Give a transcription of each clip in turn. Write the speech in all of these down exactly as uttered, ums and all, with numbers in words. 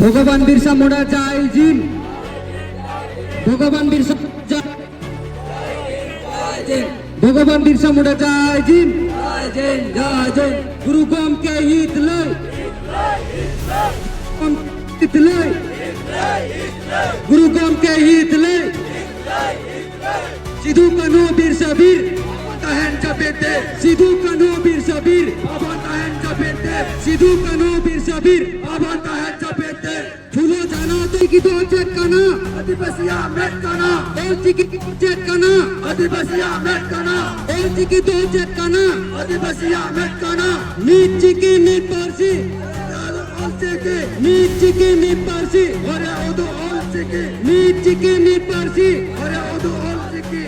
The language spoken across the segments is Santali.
ᱵᱷᱚᱜᱚᱵᱟᱱ ᱵᱤᱨᱥᱟ ᱢᱩᱱᱰᱟ ᱡᱟᱭ ᱡᱤᱱ᱾ ᱵᱷᱚᱜᱚᱵᱟᱱ ᱵᱤᱨᱥᱟ ᱢᱩᱱᱰᱟ ᱡᱟᱭ ᱡᱤᱱ᱾ ᱵᱷᱚᱜᱚᱵᱟᱱ ᱵᱤᱨᱥᱟ ᱢᱩᱱᱰᱟ ᱡᱟᱭ ᱡᱤᱱ᱾ ᱡᱟᱭ ᱡᱤᱱ, ᱡᱟᱭ ᱡᱤᱱ᱾ ᱜᱩᱨᱩ ᱜᱚᱢᱠᱮ ᱦᱤᱛ ᱞᱟᱹᱭ᱾ ᱦᱤᱛ ᱞᱟᱹᱭ᱾ ᱜᱩᱨᱩ ᱜᱚᱢᱠᱮ ᱦᱤᱛ ᱞᱟᱹᱭ᱾ ᱥᱤᱫᱩ ᱠᱟᱹᱱᱦᱩ ᱵᱤᱨᱥᱟ ᱵᱤᱨ ᱵᱟᱵᱚᱱ ᱛᱟᱦᱮᱱ ᱡᱟᱹᱯᱤᱫ ᱛᱮ᱾ ᱥᱤᱫᱩ ᱠᱟᱹᱱᱦᱩ ᱵᱤᱨᱥᱟ ᱵᱤᱨ ᱵᱟᱵᱚᱱ ᱛᱟᱦᱮᱱ ᱡᱟᱹᱯᱤᱫ ᱛᱮ᱾ ᱥᱤᱫᱩ ᱠᱟᱹᱱᱦᱩ ᱵᱤᱨᱥᱟ ᱵᱤᱨ ᱵᱟᱵᱚᱱ ᱛᱟᱦᱮᱱ ᱡᱟᱹᱯᱤᱫ ᱛᱮ᱾ ᱯᱷᱩᱞᱳ ᱡᱷᱟᱱᱳ ᱫᱚ ᱪᱤᱠᱤ ᱫᱚ ᱪᱮᱫ ᱠᱟᱱᱟ? ᱟᱹᱫᱤᱵᱟᱹᱥᱤᱭᱟᱜ ᱢᱮᱫ ᱠᱟᱱᱟ᱾ ᱚᱞ ᱪᱤᱠᱤ ᱫᱚ ᱪᱮᱫ ᱠᱟᱱᱟ? ᱟᱹᱫᱤᱵᱟᱹᱥᱤᱭᱟᱜ ᱢᱮᱫ ᱠᱟᱱᱟ᱾ ᱚᱞ ᱪᱤᱠᱤ ᱫᱚ ᱪᱮᱫ ᱠᱟᱱᱟ? ᱟᱹᱫᱤᱵᱟᱹᱥᱤᱭᱟᱜ ᱢᱮᱫ ᱠᱟᱱᱟ᱾ ᱢᱤᱫ ᱪᱤᱠᱤ ᱢᱤᱫ ᱯᱟᱹᱨᱥᱤ᱾ ᱚᱞ ᱪᱤᱠᱤ᱾ ᱢᱤᱫ ᱪᱤᱠᱤ ᱢᱤᱫ ᱯᱟᱹᱨᱥᱤ᱾ ᱦᱚᱨᱮ ᱩᱫᱩᱜ ᱚᱞ ᱪᱤᱠᱤ᱾ ᱢᱤᱫ ᱪᱤᱠᱤ ᱢᱤᱫ ᱯᱟᱹᱨᱥᱤ᱾ ᱦᱚᱨᱮ ᱩᱫᱩᱜ ᱚᱞ ᱪᱤᱠᱤ᱾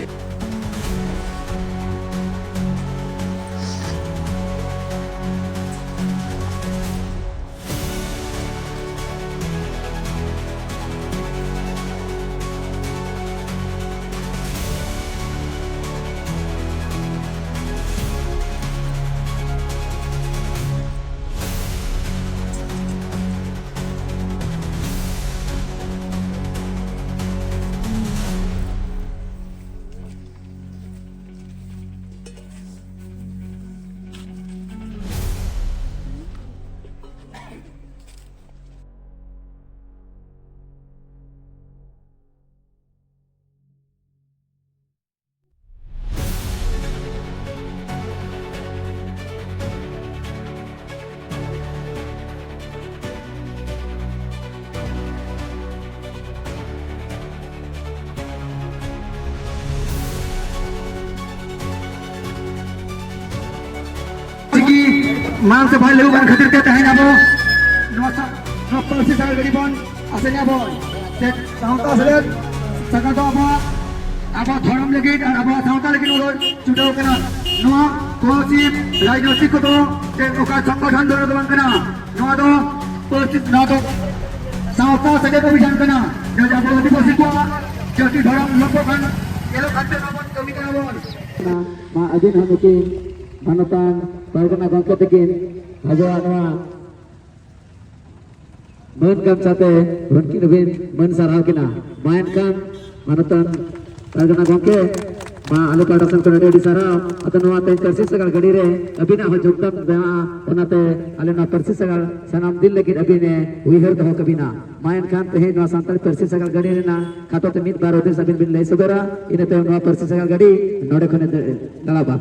ᱪᱤᱠᱤ ᱢᱟᱲᱟᱝ ᱥᱮᱫ ᱵᱟᱭ ᱞᱟᱹᱜᱩ ᱠᱟᱱ ᱠᱷᱟᱹᱛᱤᱨ ᱛᱮ ᱛᱮᱦᱮᱧ ᱟᱵᱚ ᱱᱚᱣᱟ ᱥᱟ-, ᱱᱚᱣᱟ ᱯᱟᱹᱨᱥᱤ ᱥᱟᱜᱟᱲ ᱜᱟᱹᱰᱤ ᱵᱚᱱ ᱟᱥᱮᱱ ᱟᱵᱚᱱ᱾ ᱪᱮᱫ ᱥᱟᱶᱛᱟ ᱥᱮᱞᱮᱫ ᱥᱟᱜᱟᱲ ᱫᱚ ᱟᱵᱚᱣᱟᱜ, ᱟᱵᱚᱣᱟᱜ ᱫᱷᱚᱨᱚᱢ ᱞᱟᱹᱜᱤᱫ ᱟᱨ ᱟᱵᱚᱣᱟᱜ ᱥᱟᱶᱛᱟ ᱞᱟᱹᱜᱤᱫ ᱱᱚᱣᱟ ᱫᱚ ᱪᱷᱩᱴᱟᱹᱣ ᱠᱟᱱᱟ᱾ ᱱᱚᱣᱟ ᱯᱟᱹᱨᱥᱤ ᱨᱟᱡᱽᱱᱳᱭᱛᱤᱠ ᱠᱚᱫᱚ ᱪᱮᱫ ᱚᱠᱟ ᱥᱚᱝᱜᱚᱴᱷᱚᱱ ᱫᱚ ᱵᱟᱝ ᱠᱟᱱᱟ᱾ ᱱᱚᱣᱟ ᱫᱚ ᱯᱟᱹᱨᱥᱤ, ᱱᱚᱣᱟ ᱫᱚ ᱥᱟᱶᱛᱟ ᱥᱮᱪᱮᱫ ᱚᱵᱷᱤᱡᱟᱱ ᱠᱟᱱᱟ᱾ ᱡᱟᱦᱟᱸ ᱟᱵᱚ ᱟᱹᱫᱤᱵᱟᱹᱥᱤ ᱠᱚᱣᱟᱜ ᱡᱟᱹᱛᱤ ᱫᱷᱚᱨᱚᱢ ᱞᱚᱯᱚᱜ ᱠᱟᱱ ᱧᱮᱞᱚᱜ ᱠᱟᱱᱛᱮ ᱱᱚᱣᱟ ᱵᱚᱱ ᱠᱟᱹᱢᱤ ᱠᱟᱱᱟ ᱵᱚᱱ᱾ ᱢᱟ ᱟᱹᱵᱤᱱ ᱦᱚᱸ ᱱᱩᱠᱤᱱ ᱢᱟᱱᱚᱛᱟᱱ ᱯᱟᱨᱜᱟᱱᱟ ᱜᱚᱢᱠᱮ ᱛᱟᱹᱠᱤᱱ ᱟᱵᱚᱣᱟᱜ ᱱᱚᱣᱟ ᱢᱟᱹᱱ ᱜᱟᱢᱪᱷᱟ ᱛᱮ ᱩᱱᱠᱤᱱ ᱦᱚᱸᱵᱤᱱ ᱢᱟᱹᱱ ᱥᱟᱨᱦᱟᱣ ᱠᱤᱱᱟ᱾ ᱢᱟ ᱮᱱᱠᱷᱟᱱ ᱢᱟᱱᱚᱛᱟᱱ ᱯᱟᱨᱜᱟᱱᱟ ᱜᱚᱢᱠᱮ, ᱢᱟ ᱟᱞᱮ ᱯᱟᱦᱴᱟ ᱥᱮᱱ ᱠᱷᱚᱱ ᱟᱹᱰᱤ ᱟᱹᱰᱤ ᱥᱟᱨᱦᱟᱣ᱾ ᱟᱫᱚ ᱱᱚᱣᱟ ᱛᱮᱦᱮᱧ ᱯᱟᱹᱨᱥᱤ ᱥᱟᱜᱟᱲ ᱜᱟᱹᱰᱤ ᱨᱮ ᱟᱹᱵᱤᱱᱟᱜ ᱦᱚᱸ ᱡᱳᱜᱽᱫᱟᱱ ᱢᱮᱱᱟᱜᱼᱟ, ᱚᱱᱟᱛᱮ ᱟᱞᱮ ᱱᱚᱣᱟ ᱯᱟᱹᱨᱥᱤ ᱥᱟᱜᱟᱲ ᱥᱟᱱᱟᱢ ᱫᱤᱱ ᱞᱟᱹᱜᱤᱫ ᱟᱹᱵᱤᱱ ᱮ ᱩᱭᱦᱟᱹᱨ ᱫᱚᱦᱚ ᱠᱟᱵᱤᱱᱟ᱾ ᱢᱟ ᱮᱱᱠᱷᱟᱱ ᱛᱮᱦᱮᱧ ᱱᱚᱣᱟ ᱥᱟᱱᱛᱟᱲᱤ ᱯᱟᱹᱨᱥᱤ ᱥᱟᱜᱟᱲ ᱜᱟᱹᱰᱤ ᱨᱮᱱᱟᱜ ᱠᱷᱟᱴᱚ ᱛᱮ ᱢᱤᱫ ᱵᱟᱨ ᱦᱩᱫᱤᱥ ᱟᱹᱵᱤᱱ ᱵᱤᱱ ᱞᱟᱹᱭ ᱥᱚᱫᱚᱨᱟ, ᱤᱱᱟᱹ ᱛᱟᱭᱚᱢ ᱱᱚᱣᱟ ᱯᱟᱹᱨᱥᱤ ᱥᱟᱜᱟᱲ ᱜᱟᱹᱰᱤ ᱱᱚᱰᱮ ᱠᱷᱚᱱ ᱮ ᱫᱟᱹᱲ-, ᱫᱟᱲᱟᱵᱟ᱾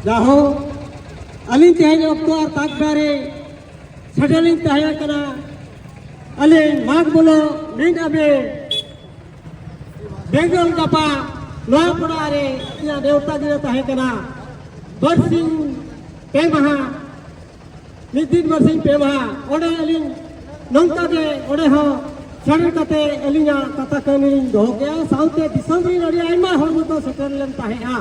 ᱡᱟᱦᱳ, ᱟᱹᱞᱤᱧ ᱛᱮᱦᱮᱧ ᱚᱠᱛᱚ ᱟᱨ ᱛᱟᱠ ᱫᱟᱨᱮ ᱥᱮᱴᱮᱨ ᱞᱤᱧ ᱛᱟᱦᱮᱸ ᱠᱟᱱᱟ᱾ ᱟᱹᱞᱤᱧ ᱢᱟᱜᱽ ᱵᱚᱞᱚ ᱢᱤᱫ ᱟᱵᱮ ᱵᱮᱝᱜᱚᱞ ᱜᱟᱯᱟ ᱱᱚᱣᱟ ᱯᱟᱲᱟ ᱨᱮ ᱤᱧᱟᱹᱜ ᱱᱮᱣᱛᱟ ᱜᱤᱨᱟᱹ ᱛᱟᱦᱮᱸ ᱠᱟᱱᱟ᱾ ᱵᱟᱨᱥᱤᱧ ᱯᱮ ᱢᱟᱦᱟ, ᱢᱤᱫ ᱫᱤᱱ ᱵᱟᱨᱥᱤᱧ ᱯᱮ ᱢᱟᱦᱟ ᱚᱸᱰᱮ ᱟᱹᱞᱤᱧ ᱱᱚᱝᱠᱟ ᱜᱮ ᱚᱸᱰᱮ ᱦᱚᱸ ᱥᱮᱴᱮᱨ ᱠᱟᱛᱮ ᱟᱹᱞᱤᱧᱟᱜ ᱠᱟᱛᱷᱟ ᱠᱟᱹᱦᱱᱤ ᱞᱤᱧ ᱫᱚᱦᱚ ᱠᱮᱜᱼᱟ᱾ ᱥᱟᱶᱛᱮ ᱫᱤᱥᱚᱢ ᱨᱮᱱ ᱟᱹᱰᱤ ᱟᱭᱢᱟ ᱦᱚᱲ ᱠᱚᱠᱚ ᱥᱮᱴᱮᱨ ᱞᱮᱱ ᱛᱟᱦᱮᱸᱜᱼᱟ᱾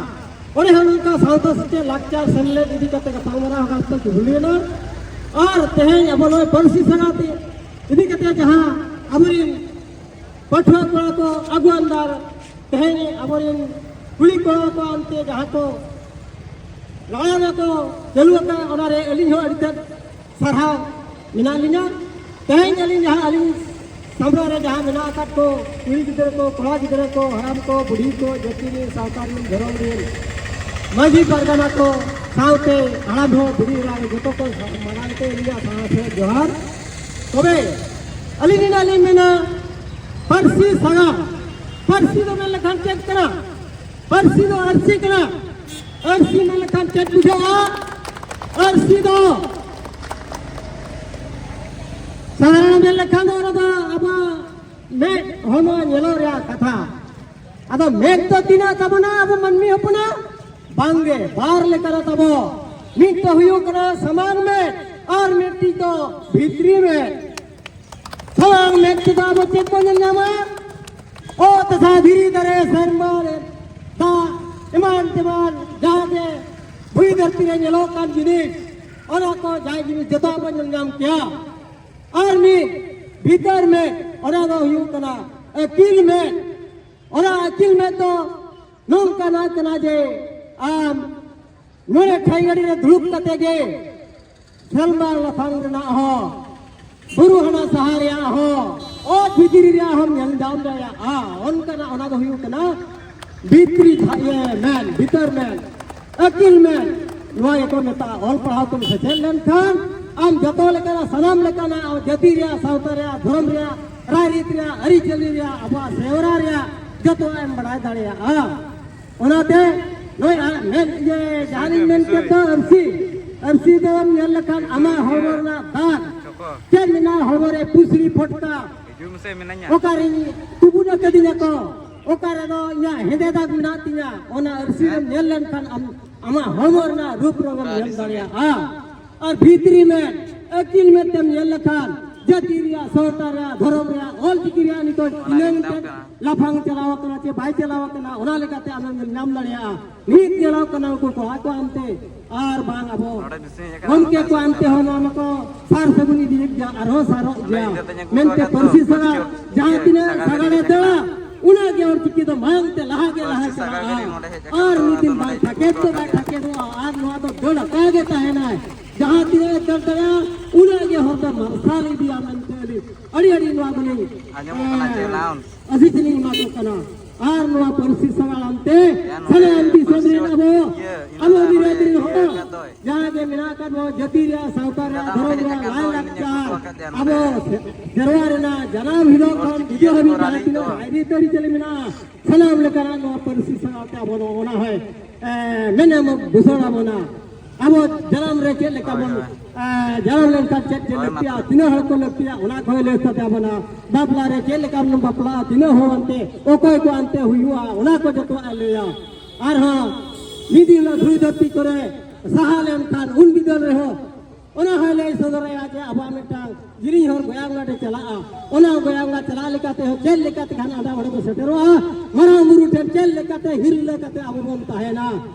ᱚᱸᱰᱮ ᱦᱚᱸ ᱱᱚᱝᱠᱟ ᱥᱟᱶᱛᱟ ᱥᱮᱪᱮᱫ ᱞᱟᱠᱪᱟᱨ ᱥᱮᱢᱞᱮᱫ ᱤᱫᱤ ᱠᱟᱛᱮ ᱜᱟᱯᱟᱞᱢᱟᱨᱟᱣ ᱦᱚᱸ ᱜᱟᱱ ᱠᱚ ᱦᱩᱭᱮᱱᱟ᱾ ᱟᱨ ᱛᱮᱦᱮᱧ ᱟᱵᱚ ᱱᱚᱜᱼᱚᱭ ᱯᱟᱹᱨᱥᱤ ᱥᱟᱜᱟᱲ ᱛᱮ ᱤᱫᱤ ᱠᱟᱛᱮ ᱡᱟᱦᱟᱸ ᱟᱵᱚᱨᱮᱱ ᱯᱟᱹᱴᱷᱩᱣᱟᱹ ᱠᱚᱲᱟ ᱠᱚ ᱟᱹᱜᱩᱣᱟᱱ ᱫᱟᱨ ᱛᱮᱦᱮᱧ ᱟᱵᱚᱨᱮᱱ ᱠᱩᱲᱤ ᱠᱚᱲᱟ ᱠᱚ ᱟᱱᱛᱮ ᱡᱟᱦᱟᱸ ᱠᱚ ᱞᱟᱲᱟᱣ ᱠᱚ ᱪᱟᱹᱞᱩ ᱟᱠᱟᱫ, ᱚᱱᱟᱨᱮ ᱟᱹᱞᱤᱧ ᱦᱚᱸ ᱟᱹᱰᱤ ᱛᱮᱫ ᱥᱟᱨᱦᱟᱣ ᱢᱮᱱᱟᱜ ᱞᱤᱧᱟ᱾ ᱛᱮᱦᱮᱧ ᱟᱹᱞᱤᱧ ᱡᱟᱦᱟᱸ ᱟᱹᱞᱤᱧ ᱥᱟᱢᱵᱽᱲᱟᱣ ᱨᱮ ᱡᱟᱦᱟᱸ ᱢᱮᱱᱟᱜ ᱟᱠᱟᱫ ᱠᱚ, ᱠᱩᱲᱤ ᱜᱤᱫᱽᱨᱟᱹ ᱠᱚ, ᱠᱚᱲᱟ ᱜᱤᱫᱽᱨᱟᱹ ᱠᱚ, ᱦᱟᱲᱟᱢ ᱠᱚ, ᱵᱩᱰᱷᱤ ᱠᱚ, ᱡᱟᱹᱛᱤ ᱨᱮᱱ, ᱥᱟᱶᱛᱟ ᱨᱮᱱ, ᱫᱷᱚᱨᱚᱢ ᱨᱮᱱ, ᱢᱟᱹᱡᱷᱤ ᱯᱟᱨᱜᱟᱱᱟ ᱠᱚ, ᱥᱟᱶᱛᱮ ᱦᱟᱲᱟᱢ ᱦᱚᱲ, ᱵᱩᱰᱷᱤ ᱮᱨᱟ, ᱡᱚᱛᱚ ᱠᱚ ᱢᱟᱲᱟᱝ ᱛᱮ ᱟᱹᱞᱤᱧᱟᱜ ᱥᱟᱶᱛᱮ ᱡᱚᱦᱟᱨ᱾ ᱛᱚᱵᱮ ᱟᱹᱞᱤᱧ ᱱᱤᱱᱟᱹᱜ ᱞᱤᱧ ᱢᱮᱱᱟ, ᱯᱟᱹᱨᱥᱤ ᱥᱟᱜᱟᱲ, ᱯᱟᱹᱨᱥᱤ ᱫᱚ ᱢᱮᱱ ᱞᱮᱠᱷᱟᱱ ᱪᱮᱫ ᱠᱟᱱᱟ? ᱯᱟᱹᱨᱥᱤ ᱫᱚ ᱟᱹᱨᱥᱤ ᱠᱟᱱᱟ᱾ ᱟᱹᱨᱥᱤ ᱢᱮᱱ ᱞᱮᱠᱷᱟᱱ ᱪᱮᱫ ᱵᱩᱡᱷᱟᱹᱜᱼᱟ? ᱟᱹᱨᱥᱤ ᱫᱚ ᱥᱟᱫᱷᱟᱨᱚᱱ ᱢᱮᱱ ᱞᱮᱠᱷᱟᱱ ᱫᱚ ᱚᱱᱟ ᱫᱚ ᱟᱵᱚᱣᱟᱜ ᱢᱮᱫ ᱦᱚᱲᱢᱚ ᱧᱮᱞᱚᱜ ᱨᱮᱭᱟᱜ ᱠᱟᱛᱷᱟ᱾ ᱟᱫᱚ ᱢᱮᱫ ᱫᱚ ᱛᱤᱱᱟᱹᱜ ᱛᱟᱵᱚᱱᱟ ᱟᱵᱚ ᱢᱟᱹᱱᱢᱤ ᱦᱚᱯᱚᱱᱟᱜ? ᱵᱟᱝᱜᱮ, ᱵᱟᱨ ᱞᱮᱠᱟᱱᱟ ᱛᱟᱵᱚ᱾ ᱢᱤᱫ ᱫᱚ ᱦᱩᱭᱩᱜ ᱠᱟᱱᱟ ᱥᱟᱢᱟᱝ ᱢᱮᱫ ᱟᱨ ᱢᱤᱫᱴᱤᱡ ᱫᱚ ᱵᱷᱤᱛᱨᱤ ᱢᱮᱫ᱾ ᱥᱟᱢᱟᱝ ᱢᱮᱫ ᱛᱮᱫᱚ ᱟᱵᱚ ᱪᱮᱫ ᱵᱚᱱ ᱧᱮᱞ ᱧᱟᱢᱟ? ᱚᱛ ᱦᱟᱥᱟ, ᱫᱷᱤᱨᱤ, ᱫᱟᱨᱮ, ᱥᱮᱨᱢᱟ ᱨᱮ ᱫᱟᱜ, ᱮᱢᱟᱱ ᱛᱮᱢᱟᱱ ᱡᱟᱦᱟᱸ ᱜᱮ ᱦᱩᱭ ᱫᱷᱟᱹᱨᱛᱤ ᱨᱮ ᱧᱮᱞᱚᱜ ᱠᱟᱱ ᱡᱤᱱᱤᱥ, ᱚᱱᱟ ᱠᱚ ᱡᱟᱦᱟᱸ ᱡᱤᱱᱤᱥ ᱡᱚᱛᱚ ᱵᱚᱱ ᱧᱮᱞ ᱧᱟᱢ ᱠᱮᱭᱟ᱾ ᱟᱨ ᱢᱤᱫ ᱵᱷᱤᱛᱟᱹᱨ ᱢᱮᱫ, ᱚᱱᱟ ᱫᱚ ᱦᱩᱭᱩᱜ ᱠᱟᱱᱟ ᱟᱹᱠᱤᱞ ᱢᱮᱫ᱾ ᱚᱱᱟ ᱟᱹᱠᱤᱞ ᱢᱮᱫ ᱫᱚ ᱱᱚᱝᱠᱟᱱᱟᱜ ᱠᱟᱱᱟ ᱡᱮ ᱟᱢ ᱱᱚᱰᱮ ᱴᱷᱟᱹᱭ ᱜᱟᱹᱰᱤ ᱨᱮ ᱫᱩᱲᱩᱵ ᱠᱟᱛᱮ ᱜᱮ ᱥᱮᱨᱢᱟ ᱞᱟᱯᱷᱟᱝ ᱨᱮᱱᱟᱜ ᱦᱚᱸ, ᱵᱩᱨᱩ ᱦᱟᱱᱟ ᱥᱟᱦᱟ ᱨᱮᱭᱟᱜ ᱦᱚᱸ, ᱚᱛ ᱵᱷᱤᱛᱤᱨ ᱨᱮᱭᱟᱜ ᱦᱚᱸᱢ ᱧᱮᱞ ᱧᱟᱢ ᱫᱟᱲᱮᱭᱟᱜᱼᱟ᱾ ᱚᱱᱠᱟᱱᱟᱜ ᱚᱱᱟ ᱫᱚ ᱦᱩᱭᱩᱜ ᱠᱟᱱᱟ ᱵᱷᱤᱛᱨᱤ ᱫᱷᱟ-, ᱤᱭᱟᱹ ᱢᱮᱱ, ᱵᱷᱤᱛᱟᱹᱨ ᱢᱮᱱ, ᱟᱹᱠᱤᱞ ᱢᱮᱱ᱾ ᱱᱚᱣᱟ ᱜᱮᱠᱚ ᱢᱮᱛᱟᱜᱼᱟ, ᱚᱞ ᱯᱟᱲᱦᱟᱣ ᱛᱮᱢ ᱥᱮᱪᱮᱫ ᱞᱮᱱᱠᱷᱟᱱ ᱟᱢ ᱡᱚᱛᱚ ᱞᱮᱠᱟᱱᱟᱜ, ᱥᱟᱱᱟᱢ ᱞᱮᱠᱟᱱᱟᱜ ᱡᱟᱹᱛᱤ ᱨᱮᱭᱟᱜ, ᱥᱟᱶᱛᱟ ᱨᱮᱭᱟᱜ, ᱫᱷᱚᱨᱚᱢ ᱨᱮᱭᱟᱜ, ᱨᱟᱭᱨᱤᱛ ᱨᱮᱭᱟᱜ, ᱟᱹᱨᱤᱪᱟᱹᱞᱤ ᱨᱮᱭᱟᱜ, ᱟᱵᱚᱣᱟᱜ ᱥᱮᱣᱨᱟ ᱨᱮᱭᱟᱜ ᱡᱚᱛᱚᱣᱟᱜ ᱮᱢ ᱵᱟᱲᱟᱭ ᱫᱟᱲᱮᱭᱟᱜᱼᱟ᱾ ᱚᱱᱟᱛᱮ ᱱᱚᱜᱼᱚᱭ ᱟᱨ ᱢᱮᱱ, ᱤᱭᱟᱹ, ᱡᱟᱦᱟᱸ ᱞᱤᱧ ᱢᱮᱱ ᱠᱮᱫ ᱫᱚ ᱟᱹᱨᱥᱤ, ᱟᱹᱨᱥᱤ ᱫᱚᱢ ᱧᱮᱞ ᱞᱮᱠᱷᱟᱱ ᱟᱢᱟᱜ ᱦᱚᱲᱢᱚ ᱨᱮᱱᱟᱜ ᱫᱟᱜ ᱪᱮᱫ ᱢᱮᱱᱟᱜᱼᱟ, ᱦᱚᱲᱢᱚ ᱨᱮ ᱯᱩᱥᱨᱤ ᱯᱷᱚᱴᱠᱟ ᱚᱠᱟᱨᱮᱧ ᱛᱩᱵᱩᱫ ᱟᱠᱟᱫᱤᱧᱟ ᱠᱚ, ᱚᱠᱟ ᱨᱮᱫᱚ ᱤᱧᱟᱹᱜ ᱦᱮᱸᱫᱮ ᱫᱟᱜᱽ ᱢᱮᱱᱟᱜ ᱛᱤᱧᱟ, ᱚᱱᱟ ᱟᱹᱨᱥᱤ ᱨᱮᱢ ᱧᱮᱞ ᱞᱮᱱᱠᱷᱟᱱ ᱟᱢ, ᱟᱢᱟᱜ ᱦᱚᱲᱢᱚ ᱨᱮᱱᱟᱜ ᱨᱩᱯ ᱨᱚᱝ ᱮᱢ ᱧᱮᱞ ᱫᱟᱲᱮᱭᱟᱜᱼᱟ᱾ ᱟᱨ ᱵᱷᱤᱛᱨᱤ ᱢᱮᱫ, ᱟᱹᱠᱤᱞ ᱢᱮᱫ ᱛᱮᱢ ᱧᱮᱞ ᱞᱮᱠᱷᱟᱱ ᱡᱟᱹᱛᱤ ᱨᱮᱭᱟᱜ, ᱥᱟᱶᱛᱟ ᱨᱮᱭᱟᱜ, ᱫᱷᱚᱨᱚᱢ ᱨᱮᱭᱟᱜ, ᱚᱞ ᱪᱤᱠᱤ ᱨᱮᱭᱟᱜ ᱱᱤᱛᱚᱜ ᱛᱤᱱᱟᱹᱝ ᱛᱮ ᱞᱟᱯᱷᱟᱝ ᱪᱟᱞᱟᱣ ᱟᱠᱟᱱᱟ ᱪᱮ ᱵᱟᱭ ᱪᱟᱞᱟᱣ ᱟᱠᱟᱱᱟ, ᱚᱱᱟ ᱞᱮᱠᱟᱛᱮ ᱟᱢᱮᱢ ᱧᱮᱞ ᱧᱟᱢ ᱫᱟᱲᱮᱭᱟᱜᱼᱟ᱾ ᱱᱤᱛ ᱧᱮᱞᱚᱜ ᱠᱟᱱᱟ ᱩᱱᱠᱩ ᱠᱚᱲᱟ ᱠᱚ ᱟᱱᱛᱮ ᱟᱨ ᱵᱟᱝ ᱟᱵᱚ ᱜᱚᱢᱠᱮ ᱠᱚ ᱟᱱᱛᱮ ᱦᱚᱸ ᱱᱚᱣᱟ ᱢᱟᱠᱚ ᱥᱟᱨ ᱥᱟᱹᱜᱩᱱ ᱤᱫᱤᱭᱮᱫ ᱜᱮᱭᱟ, ᱟᱨᱦᱚᱸ ᱥᱟᱨᱚᱜ ᱜᱮᱭᱟ ᱢᱮᱱᱛᱮ ᱯᱟᱹᱨᱥᱤ ᱥᱟᱜᱟᱲ ᱡᱟᱦᱟᱸ ᱛᱤᱱᱟᱹᱜ ᱥᱟᱜᱟᱲᱮ ᱫᱟᱹᱲᱟ, ᱩᱱᱟᱹᱜ ᱜᱮ ᱚᱞ ᱪᱤᱠᱤ ᱫᱚ ᱢᱟᱲᱟᱝ ᱛᱮ ᱞᱟᱦᱟ ᱜᱮ ᱞᱟᱦᱟ ᱪᱟᱞᱟᱜᱼᱟ᱾ ᱟᱨ ᱢᱤᱫ ᱫᱤᱱ ᱵᱟᱭ ᱛᱷᱟᱠᱮᱫ ᱫᱚ ᱵᱟᱭ ᱛᱷᱟᱠᱮᱫᱚᱜᱼᱟ, ᱟᱨ ᱱᱚᱣᱟ ᱫᱚ ᱫᱟᱹᱲ ᱟᱠᱟ ᱜᱮ ᱛᱟᱦᱮᱱᱟᱭ᱾ ᱡᱟᱦᱟᱸ ᱛᱤᱱᱟᱹᱜ ᱮ ᱫᱟᱹᱲ ᱫᱟᱲᱮᱭᱟᱜᱼᱟ, ᱩᱱᱟᱹᱜ ᱜᱮ ᱦᱚᱨ ᱫᱚ ᱢᱟᱨᱥᱟᱞ ᱤᱫᱤᱭᱟ ᱢᱮᱱᱛᱮ ᱟᱹᱞᱤᱧ ᱟᱹᱰᱤ ᱟᱹᱰᱤ ᱱᱚᱣᱟ ᱫᱚᱞᱤᱧ, ᱟᱸᱡᱚᱢᱚᱜ ᱠᱟᱱᱟ ᱪᱮ ᱮᱸ, announce? ᱟᱹᱥᱤᱥ ᱞᱤᱧ ᱮᱢᱟ ᱠᱚ ᱠᱟᱱᱟ᱾ ᱟᱨ ᱱᱚᱣᱟ ᱯᱟᱹᱨᱥᱤ ᱥᱟᱜᱟᱲ ᱟᱱᱛᱮ ᱭᱟ, ᱱᱚᱰᱮ ᱥᱟᱱᱟᱢ ᱫᱤᱥᱚᱢ ᱯᱟᱹᱨᱥᱤ ᱨᱮᱱ ᱟᱵᱚ, ᱤᱭᱟᱹ, ᱤᱱᱟᱹ ᱟᱵᱚ ᱛᱟᱭᱚᱢ ᱵᱤᱨᱟᱹᱫ ᱨᱮ ᱨᱮᱱ ᱦᱚᱲ ᱤᱭᱟᱹ ᱠᱟᱫᱚᱭ᱾ ᱡᱟᱦᱟᱸ ᱜᱮ ᱢᱮᱱᱟᱜ ᱟᱠᱟᱫ ᱵᱚᱱ ᱡᱟᱹᱛᱤ ᱨᱮᱭᱟᱜ, ᱥᱟᱶᱛᱟ ᱨᱮᱭᱟᱜ, ᱫᱟᱫᱟ ᱫᱷᱚᱨᱚᱢ ᱦᱚᱸ ᱦᱮᱡ ᱨᱮᱭᱟᱜ, ᱟᱠᱟᱱ ᱞᱟᱭ ᱫᱚ, ᱤᱧ ᱞᱟᱠᱪᱟᱨ, ᱧᱮᱞ ᱦᱚᱴᱚ ᱟᱠᱟᱫ ᱫᱮᱭᱟ ᱟᱵᱚ ᱱᱚᱰᱮ᱾ ᱥᱮ-, ᱥᱮᱨᱣᱟ ᱨᱮᱱᱟᱜ ᱡᱟᱱᱟᱢ ᱦᱤᱞᱳᱜ ᱚᱞ ᱠᱷᱚᱱ ᱪᱤᱠᱤ ᱜᱩᱡᱩᱜ ᱦᱟᱹᱵᱤᱡ ᱚᱞ ᱡᱟᱦᱟᱸ ᱟᱹᱨᱤ ᱛᱤᱱᱟᱹᱜ ᱫᱚ᱾ ᱨᱟᱭᱨᱤᱛ ᱟᱹᱨᱤᱪᱟᱹᱞᱤ ᱢᱮᱱᱟᱜᱼᱟ, ᱥᱟᱱᱟᱢ ᱞᱮᱠᱟᱱᱟᱜ ᱱᱚᱣᱟ ᱯᱟᱹᱨᱥᱤ ᱥᱟᱶᱛᱮ ᱟᱵᱚ ᱫᱚ ᱚᱱᱟ ᱦᱚᱸᱭ, ᱮ, ᱢᱮᱱᱮᱢ ᱵᱩᱥᱟᱹᱲ ᱟᱵᱚᱱᱟ᱾ ᱟᱵᱚ ᱡᱟᱱᱟᱢ ᱨᱮ ᱪᱮᱫ ᱞᱮᱠᱟ ᱦᱳᱭ, ᱵᱚᱱ, ᱦᱳᱭ᱾ ᱮ, ᱡᱟᱱᱟᱢ ᱞᱮᱱᱠᱷᱟᱱ ᱪᱮᱫ ᱪᱮᱫ ᱦᱳᱭ, ᱞᱟᱹᱠᱛᱤᱜᱼᱟ, ᱢᱟ᱾ ᱛᱤᱱᱟᱹᱜ ᱦᱚᱲ ᱠᱚ ᱞᱟᱹᱠᱛᱤᱜᱼᱟ, ᱚᱱᱟ ᱠᱚᱭ ᱞᱟᱹᱭ ᱥᱟᱰᱮ ᱟᱵᱚᱱᱟ᱾ ᱵᱟᱯᱞᱟ ᱨᱮ ᱪᱮᱫ ᱞᱮᱠᱟ ᱵᱚᱱ ᱵᱟᱯᱞᱟᱜᱼᱟ, ᱛᱤᱱᱟᱹᱜ ᱦᱚᱲ ᱟᱱᱛᱮ, ᱚᱠᱚᱭ ᱠᱚ ᱟᱱᱛᱮ ᱦᱩᱭᱩᱜᱼᱟ, ᱚᱱᱟ ᱠᱚ ᱡᱚᱛᱚᱣᱟᱜ ᱮ ᱞᱟᱹᱭᱟ᱾ ᱟᱨᱦᱚᱸ ᱢᱤᱫ ᱫᱤᱱ ᱦᱤᱞᱳᱜ ᱫᱷᱩᱲᱤ ᱫᱷᱟᱹᱨᱛᱤ ᱠᱚᱨᱮ ᱥᱟᱦᱟ ᱞᱮᱱᱠᱷᱟᱱ ᱩᱱ ᱵᱤᱫᱟᱹᱞ ᱨᱮᱦᱚᱸ ᱚᱱᱟ ᱦᱚᱸᱭ ᱞᱟᱹᱭ ᱥᱚᱫᱚᱨᱟᱭᱟ ᱡᱮ ᱟᱵᱚᱣᱟᱜ ᱢᱤᱫᱴᱟᱝ ᱡᱤᱞᱤᱧ ᱦᱚᱨ ᱜᱚᱭᱟᱝ ᱜᱟᱰᱮ ᱪᱟᱞᱟᱜᱼᱟ᱾ ᱚᱱᱟ ᱜᱚᱭᱟᱝ ᱜᱟᱰᱮ ᱪᱟᱞᱟᱜ ᱞᱮᱠᱟᱛᱮ ᱦᱚᱸ ᱪᱮᱫ ᱞᱮᱠᱟᱛᱮ ᱠᱷᱟᱱ ᱟᱫᱚ ᱚᱸᱰᱮ ᱵᱚ ᱥᱮᱴᱮᱨᱚᱜᱼᱟ? ᱢᱟᱨᱟᱝ ᱵᱩᱨᱩ ᱴᱷᱮᱱ ᱪᱮᱫ ᱞᱮᱠᱟᱛᱮ ᱦᱤᱨᱞᱟᱹ ᱠᱟᱛᱮ ᱟᱵᱚ ᱵᱚᱱ ᱛᱟᱦᱮᱱᱟ?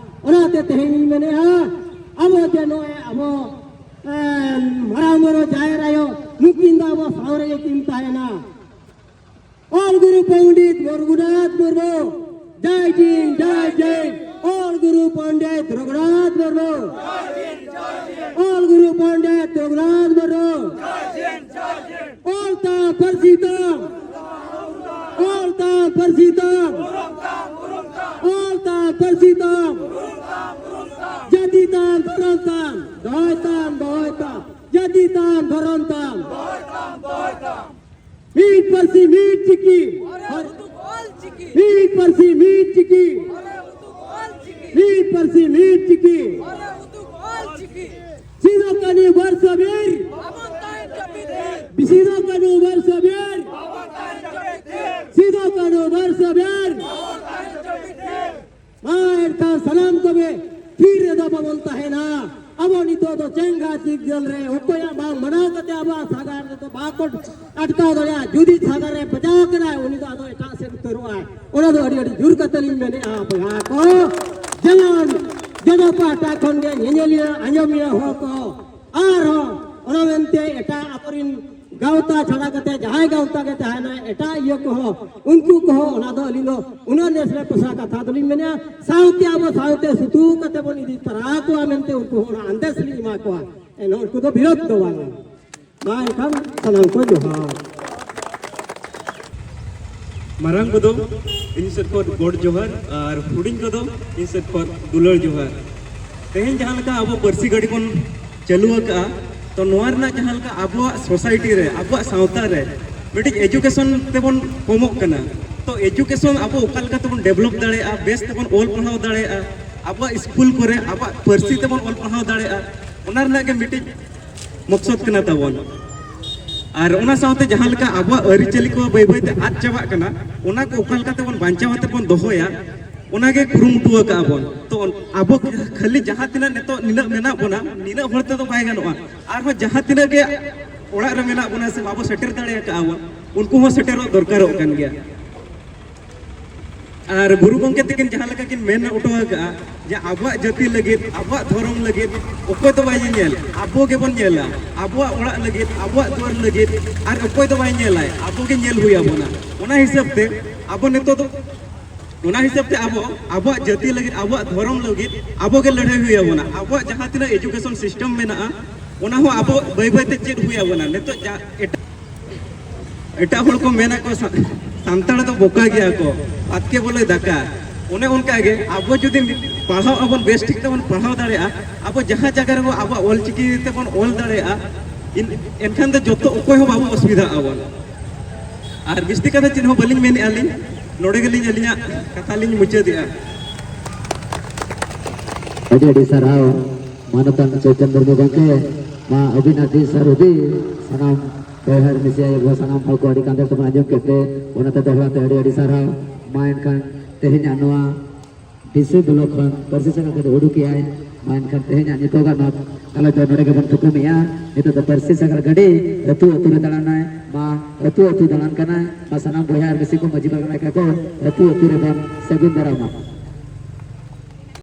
ᱚᱱᱟᱛᱮ ᱛᱮᱦᱮᱧ ᱤᱧ ᱢᱮᱱᱮᱫᱼᱟ, ᱟᱵᱚ ᱡᱮ ᱱᱚᱜᱼᱚᱭ ᱟᱵᱚ, ᱮᱸ, ᱢᱟᱨᱟᱝ ᱵᱩᱨᱩ ᱡᱟᱦᱮᱨ ᱟᱭᱳ ᱱᱩᱠᱤᱱ ᱫᱚ ᱟᱵᱚ ᱥᱟᱶ ᱨᱮᱜᱮ ᱠᱤᱱ ᱛᱟᱦᱮᱱᱟ᱾ ᱚᱞ ᱜᱩᱨᱩ ᱯᱚᱱᱰᱤᱛ ᱨᱚᱜᱷᱩᱱᱟᱛᱷ ᱢᱩᱨᱢᱩ, ᱡᱟᱭ ᱡᱤᱱ, ᱡᱟᱭ ᱡᱤᱱ᱾ ᱚᱞ ᱜᱩᱨᱩ ᱯᱚᱱᱰᱤᱛ ᱨᱚᱜᱷᱩᱱᱟᱛᱷ ᱢᱩᱨᱢᱩ᱾ ᱚᱞ ᱜᱩᱨᱩ ᱯᱚᱱᱰᱤᱛ ᱨᱚᱜᱷᱩᱱᱟᱛᱷ ᱢᱩᱨᱢᱩ᱾ ᱚᱞ ᱛᱟᱢ, ᱯᱟᱹᱨᱥᱤ ᱛᱟᱢ᱾ ᱚᱞ ᱛᱟᱢ, ᱯᱟᱹᱨᱥᱤ ᱛᱟᱢ᱾ ᱚᱞ ᱛᱟᱢ, ᱯᱟᱹᱨᱥᱤ ᱛᱟᱢ᱾ ᱡᱟᱹᱛᱤ ᱛᱟᱢ, ᱫᱷᱚᱨᱚᱢ ᱛᱟᱢ᱾ ᱫᱚᱦᱚᱭ ᱛᱟᱢ, ᱫᱚᱦᱚᱭ ᱛᱟᱢ᱾ ᱡᱟᱹᱛᱤ ᱛᱟᱢ, ᱫᱷᱚᱨᱚᱢ ᱛᱟᱢ᱾ ᱢᱤᱫ ᱯᱟᱹᱨᱥᱤ, ᱢᱤᱫ ᱪᱤᱠᱤ᱾ ᱢᱤᱫ ᱯᱟᱹᱨᱥᱤ, ᱢᱤᱫ ᱪᱤᱠᱤ᱾ ᱢᱤᱫ ᱯᱟᱹᱨᱥᱤ, ᱢᱤᱫ ᱪᱤᱠᱤ᱾ ᱥᱤᱫᱩ ᱠᱟᱹᱱᱦᱩ ᱵᱚᱨᱥᱚ ᱵᱤᱨ᱾ ᱥᱤᱫᱩ ᱠᱟᱹᱱᱦᱩ ᱵᱚᱨᱥᱚ ᱵᱤᱨ᱾ ᱥᱤᱫᱩ ᱠᱟᱹᱱᱦᱩ ᱵᱚᱨᱥᱚ ᱵᱤᱨ᱾ ᱢᱟ ᱮᱱᱠᱷᱟᱱ ᱥᱟᱱᱟᱢ ᱠᱚᱜᱮ ᱛᱷᱤᱨ ᱨᱮᱫᱚ ᱵᱟᱵᱚᱱ ᱛᱟᱦᱮᱱᱟ᱾ ᱟᱵᱚ ᱱᱤᱛᱚᱜ ᱫᱚ ᱪᱮᱸᱜᱷᱟ ᱪᱤᱨᱜᱟᱹᱞ ᱨᱮ ᱚᱠᱚᱭᱟᱜ ᱵᱟᱝ ᱢᱟᱱᱟᱣ ᱠᱟᱛᱮ ᱟᱵᱚᱣᱟᱜ ᱥᱟᱜᱟᱲ ᱨᱮᱫᱚ ᱵᱟᱠᱚ ᱟᱴᱠᱟᱣ ᱫᱟᱲᱮᱭᱟᱜᱼᱟ᱾ ᱡᱩᱫᱤ ᱥᱟᱜᱟᱲ ᱨᱮ ᱵᱟᱡᱟᱣ ᱠᱟᱱᱟᱭ, ᱩᱱᱤ ᱫᱚ ᱟᱫᱚ ᱮᱴᱟᱜ ᱥᱮᱫ ᱩᱛᱟᱹᱨᱚᱜᱼᱟᱭ᱾ ᱚᱱᱟ ᱫᱚ ᱟᱹᱰᱤ, ᱟᱹᱰᱤ ᱡᱳᱨ ᱠᱟᱛᱮ ᱞᱤᱧ ᱢᱮᱱᱮᱫᱼᱟ, ᱵᱚᱭᱦᱟ ᱠᱚ, ᱡᱮᱢᱚᱱ ᱡᱚᱡᱚ ᱯᱟᱦᱴᱟ ᱠᱷᱚᱱ ᱜᱮ ᱧᱮᱧᱮᱞᱤᱭᱟᱹ, ᱟᱸᱡᱚᱢᱤᱭᱟᱹ ᱦᱚᱲ ᱠᱚ, ᱟᱨᱦᱚᱸ ᱚᱱᱟ ᱢᱮᱱᱛᱮ ᱮᱴᱟᱜ ᱟᱠᱚᱨᱤᱱ ᱜᱟᱶᱛᱟ ᱪᱷᱟᱰᱟ ᱠᱟᱛᱮ ᱡᱟᱦᱟᱸᱭ ᱜᱟᱶᱛᱟ ᱜᱮ ᱛᱟᱦᱮᱱᱟ, ᱮᱴᱟᱜ ᱤᱭᱟᱹ ᱠᱚᱦᱚᱸ, ᱩᱱᱠᱩ ᱠᱚᱦᱚᱸ ᱚᱱᱟ ᱫᱚ ᱟᱹᱞᱤᱧ ᱫᱚ ᱩᱱᱟᱹᱜ ᱱᱮᱥ ᱨᱮ ᱯᱚᱥᱟ ᱠᱟᱛᱷᱟ ᱫᱚᱞᱤᱧ ᱢᱮᱱᱟ, ᱥᱟᱶᱛᱮ ᱟᱵᱚ ᱥᱟᱶᱛᱮ ᱥᱩᱛᱩᱜ ᱠᱟᱛᱮ ᱵᱚᱱ ᱤᱫᱤ ᱛᱟᱨᱟ ᱠᱚᱣᱟ ᱢᱮᱱᱛᱮ ᱩᱱᱠᱩ ᱦᱚᱸ ᱚᱱᱟ ᱟᱱᱫᱮᱥ ᱞᱤᱧ ᱮᱢᱟ ᱠᱚᱣᱟ᱾ ᱮᱱᱦᱚᱸ ᱩᱱᱠᱩ ᱫᱚ ᱵᱤᱨᱳᱫᱷ ᱫᱚ ᱵᱟᱝ᱾ ᱢᱟ ᱮᱱᱠᱷᱟᱱ ᱥᱟᱱᱟᱢ ᱠᱚ ᱡᱚᱦᱟᱨ᱾ ᱢᱟᱨᱟᱝ ᱠᱚᱫᱚ ᱤᱧ ᱥᱮᱫ ᱠᱷᱚᱱ ᱜᱚᱰ ᱡᱚᱦᱟᱨ ᱟᱨ ᱦᱩᱰᱤᱧ ᱠᱚᱫᱚ ᱤᱧ ᱥᱮᱫ ᱠᱷᱚᱱ ᱫᱩᱞᱟᱹᱲ ᱡᱚᱦᱟᱨ᱾ ᱛᱮᱦᱮᱧ ᱡᱟᱦᱟᱸ ᱞᱮᱠᱟ ᱟᱵᱚ ᱯᱟᱹᱨᱥᱤ ᱜᱟᱹᱰᱤ ᱵᱚᱱ ᱪᱟᱹᱞᱩ ᱟᱠᱟᱫᱼᱟ, ᱛᱚ ᱱᱚᱣᱟ ᱨᱮᱱᱟᱜ ᱡᱟᱦᱟᱸ ᱞᱮᱠᱟ ᱟᱵᱚᱣᱟᱜ ᱥᱳᱥᱟᱭᱴᱤ ᱨᱮ, ᱟᱵᱚᱣᱟᱜ ᱥᱟᱶᱛᱟ ᱨᱮ ᱢᱤᱫᱴᱤᱡ ᱮᱡᱩᱠᱮᱥᱚᱱ ᱛᱮᱵᱚᱱ ᱠᱚᱢᱚᱜ ᱠᱟᱱᱟ᱾ ᱛᱚ ᱮᱡᱩᱠᱮᱥᱚᱱ ᱟᱵᱚ ᱚᱠᱟ ᱞᱮᱠᱟ ᱛᱮᱵᱚᱱ ᱰᱮᱵᱷᱞᱚᱯ ᱫᱟᱲᱮᱭᱟᱜᱼᱟ, ᱵᱮᱥ ᱛᱮᱵᱚᱱ ᱚᱞ ᱯᱟᱲᱦᱟᱣ ᱫᱟᱲᱮᱭᱟᱜᱼᱟ, ᱟᱵᱚᱣᱟᱜ ᱥᱠᱩᱞ ᱠᱚᱨᱮ ᱟᱵᱚᱣᱟᱜ ᱯᱟᱹᱨᱥᱤ ᱛᱮᱵᱚᱱ ᱚᱞ ᱯᱟᱲᱦᱟᱣ ᱫᱟᱲᱮᱭᱟᱜᱼᱟ, ᱚᱱᱟ ᱨᱮᱱᱟᱜ ᱜᱮ ᱢᱤᱫᱴᱤᱡ ᱢᱚᱠᱥᱚᱫ ᱠᱟᱱᱟ ᱛᱟᱵᱚᱱ᱾ ᱟᱨ ᱚᱱᱟ ᱥᱟᱶᱛᱮ ᱡᱟᱦᱟᱸ ᱞᱮᱠᱟ ᱟᱵᱚᱣᱟᱜ ᱟᱹᱨᱤᱪᱟᱹᱞᱤ ᱠᱚ ᱵᱟᱹᱭ ᱵᱟᱹᱭ ᱛᱮ ᱟᱫ ᱪᱟᱵᱟᱜ ᱠᱟᱱᱟ, ᱚᱱᱟ ᱠᱚ ᱚᱠᱟ ᱞᱮᱠᱟ ᱛᱮᱵᱚᱱ ᱵᱟᱧᱪᱟᱣ ᱠᱟᱛᱮ ᱵᱚᱱ ᱫᱚᱦᱚᱭᱟ, ᱚᱱᱟ ᱜᱮ ᱠᱩᱨᱩᱢᱩᱴᱩ ᱟᱠᱟᱫᱼᱟ ᱵᱚᱱ᱾ ᱛᱚ ᱟᱵᱚ ᱠᱷᱟᱹᱞᱤ ᱡᱟᱦᱟᱸ ᱛᱤᱱᱟᱹᱜ ᱱᱤᱛᱚᱜ ᱱᱤᱱᱟᱹᱜ ᱢᱮᱱᱟᱜ ᱵᱚᱱᱟ, ᱱᱤᱱᱟᱹᱜ ᱦᱚᱲ ᱛᱮᱫᱚ ᱵᱟᱭ ᱜᱟᱱᱚᱜᱼᱟ᱾ ᱟᱨᱦᱚᱸ ᱡᱟᱦᱟᱸ ᱛᱤᱱᱟᱹᱜ ᱜᱮ ᱚᱲᱟᱜ ᱨᱮ ᱢᱮᱱᱟᱜ ᱵᱚᱱᱟ ᱥᱮ ᱵᱟᱵᱚ ᱥᱮᱴᱮᱨ ᱫᱟᱲᱮ ᱟᱠᱟᱫᱼᱟ ᱵᱚᱱ, ᱩᱱᱠᱩ ᱦᱚᱸ ᱥᱮᱴᱮᱨᱚᱜ ᱫᱚᱨᱠᱟᱨᱚᱜ ᱠᱟᱱ ᱜᱮᱭᱟ᱾ ᱟᱨ ᱜᱩᱨᱩ ᱜᱚᱢᱠᱮ ᱛᱟᱹᱠᱤᱱ ᱡᱟᱦᱟᱸ ᱞᱮᱠᱟ ᱠᱤᱱ ᱢᱮᱱ ᱦᱚᱴᱚ ᱟᱠᱟᱫᱼᱟ ᱡᱮ ᱟᱵᱚᱣᱟᱜ ᱡᱟᱹᱛᱤ ᱞᱟᱹᱜᱤᱫ, ᱟᱵᱚᱣᱟᱜ ᱫᱷᱚᱨᱚᱢ ᱞᱟᱹᱜᱤᱫ ᱚᱠᱚᱭ ᱫᱚ ᱵᱟᱭ ᱧᱮᱧᱮᱞ, ᱟᱵᱚ ᱜᱮᱵᱚᱱ ᱧᱮᱞᱟ᱾ ᱟᱵᱚᱣᱟᱜ ᱚᱲᱟᱜ ᱞᱟᱹᱜᱤᱫ, ᱟᱵᱚᱣᱟᱜ ᱫᱩᱣᱟᱹᱨ ᱞᱟᱹᱜᱤᱫ ᱟᱨ ᱚᱠᱚᱭ ᱫᱚ ᱵᱟᱭ ᱧᱮᱞᱟᱭ, ᱟᱵᱚ ᱜᱮ ᱧᱮᱞ ᱦᱩᱭ ᱟᱵᱚᱱᱟ᱾ ᱚᱱᱟ ᱦᱤᱥᱟᱹᱵ ᱛᱮ ᱟᱵᱚ ᱱᱤᱛᱚᱜ ᱫᱚ ᱚᱱᱟ ᱦᱤᱥᱟᱹᱵ ᱛᱮ ᱟᱵᱚ ᱟᱵᱚᱣᱟᱜ ᱡᱟᱹᱛᱤ ᱞᱟᱹᱜᱤᱫ, ᱟᱵᱚᱣᱟᱜ ᱫᱷᱚᱨᱚᱢ ᱞᱟᱹᱜᱤᱫ ᱟᱵᱚ ᱜᱮ ᱞᱟᱹᱲᱦᱟᱹᱭ ᱦᱩᱭ ᱟᱵᱚᱱᱟ᱾ ᱟᱵᱚᱣᱟᱜ ᱡᱟᱦᱟᱸ ᱛᱤᱱᱟᱹᱜ ᱮᱡᱩᱠᱮᱥᱚᱱ ᱥᱤᱥᱴᱮᱢ ᱢᱮᱱᱟᱜᱼᱟ, ᱚᱱᱟ ᱦᱚᱸ ᱟᱵᱚ ᱵᱟᱹᱭ ᱵᱟᱹᱭ ᱛᱮ ᱪᱮᱫ ᱦᱩᱭ ᱟᱵᱚᱱᱟ᱾ ᱱᱤᱛᱚᱜ ᱡᱟ ᱮᱴᱟᱜ ᱮᱴᱟᱜ ᱦᱚᱲ ᱠᱚ ᱢᱮᱱᱟ ᱠᱚ, "ᱥᱟ- ᱥᱟᱱᱛᱟᱲ ᱫᱚ ᱵᱚᱠᱟ ᱜᱮᱭᱟ ᱠᱚ, ᱵᱟᱛᱠᱮ ᱵᱚᱞᱮ ᱫᱟᱠᱟ᱾" ᱚᱱᱮ ᱚᱱᱠᱟ ᱜᱮ ᱟᱵᱚ ᱡᱩᱫᱤ ᱯᱟᱲᱦᱟᱣ ᱟᱵᱚᱱ, ᱵᱮᱥ ᱴᱷᱤᱠ ᱛᱮᱵᱚᱱ ᱯᱟᱲᱦᱟᱣ ᱫᱟᱲᱮᱭᱟᱜᱼᱟ, ᱟᱵᱚ ᱡᱟᱦᱟᱸ ᱡᱟᱭᱜᱟ ᱨᱮᱵᱚ ᱟᱵᱚᱣᱟᱜ ᱚᱞ ᱪᱤᱠᱤ ᱛᱮᱵᱚᱱ ᱚᱞ ᱫᱟᱲᱮᱭᱟᱜᱼᱟ, ᱤᱱ- ᱮᱱᱠᱷᱟᱱ ᱫᱚ ᱡᱚᱛᱚ ᱚᱠᱚᱭ ᱦᱚᱸ ᱵᱟᱵᱚ ᱚᱥᱩᱵᱤᱫᱷᱟᱜ ᱟᱵᱚᱱ᱾ ᱟᱨ ᱵᱤᱥᱛᱤ ᱠᱟᱛᱷᱟ ᱪᱮᱫ ᱦᱚᱸ ᱵᱟᱹᱞᱤᱧ ᱢᱮᱱᱮᱫᱼᱟ ᱞᱤᱧ, ᱱᱚᱰᱮ ᱜᱮᱞᱤᱧ ᱟᱹᱞᱤᱧᱟᱜ ᱠᱟᱛᱷᱟ ᱞᱤᱧ ᱢᱩᱪᱟᱹᱫᱮᱜᱼᱟ᱾ ᱟᱹᱰᱤ ᱟᱹᱰᱤ ᱥᱟᱨᱦᱟᱣ ᱢᱟᱱᱚᱛᱟᱱ ᱪᱳᱭᱛᱚᱱ ᱢᱩᱨᱢᱩ ᱜᱚᱢᱠᱮ᱾ ᱢᱟ ᱟᱹᱵᱤᱱᱟᱜ ᱫᱤᱥ ᱟᱨ ᱦᱩᱫᱤᱥ ᱥᱟᱱᱟᱢ ᱵᱚᱭᱦᱟ ᱟᱨ ᱢᱤᱥᱤ ᱟᱭᱳ ᱵᱟᱵᱟ ᱥᱟᱱᱟᱢ ᱦᱚᱲ ᱠᱚ ᱟᱹᱰᱤ ᱠᱟᱸᱫᱮᱨ ᱛᱮᱵᱚᱱ ᱟᱸᱡᱚᱢ ᱠᱮᱫ ᱛᱮ, ᱚᱱᱟᱛᱮ ᱫᱚᱦᱲᱟ ᱛᱮ ᱟᱹᱰᱤ ᱟᱹᱰᱤ ᱥᱟᱨᱦᱟᱣ᱾ ᱢᱟ ᱮᱱᱠᱷᱟᱱ ᱛᱮᱦᱮᱧᱟᱜ ᱱᱚᱣᱟ ᱰᱤᱥᱤ ᱵᱞᱚᱠ ᱠᱷᱚᱱ ᱯᱟᱹᱨᱥᱤ ᱥᱟᱜᱟᱲ ᱜᱟᱹᱰᱤ ᱩᱰᱩᱠᱮᱜᱼᱟᱭ᱾ ᱢᱟ ᱮᱱᱠᱷᱟᱱ ᱛᱮᱦᱮᱧᱟᱜ ᱱᱤᱛᱚᱜᱟᱜ ᱱᱚᱣᱟ ᱜᱟᱞᱚᱪ ᱫᱚ ᱱᱚᱰᱮ ᱜᱮᱵᱚᱱ ᱛᱷᱩᱠᱩᱢᱮᱜᱼᱟ᱾ ᱱᱤᱛᱚᱜ ᱫᱚ ᱯᱟᱹᱨᱥᱤ ᱥᱟᱜᱟᱲ ᱜᱟᱹᱰᱤ ᱟᱹᱛᱩ ᱟᱹᱛᱩ ᱨᱮ ᱫᱟᱬᱟᱱᱟᱭ᱾ ᱢᱟ ᱟᱹᱛᱩ ᱟᱹᱛᱩ ᱫᱟᱬᱟᱱ ᱠᱟᱱᱟᱭ᱾ ᱢᱟ ᱥᱟᱱᱟᱢ ᱵᱚᱭᱦᱟ ᱟᱨ ᱢᱤᱥᱤ ᱠᱚ ᱢᱟᱹᱡᱷᱤ ᱯᱟᱨᱜᱟᱱᱟ ᱠᱚ ᱟᱹᱛᱩ ᱟᱹᱛᱩ ᱨᱮᱵᱚᱱ ᱥᱟᱹᱜᱩᱱ ᱫᱟᱨᱟᱢᱟ᱾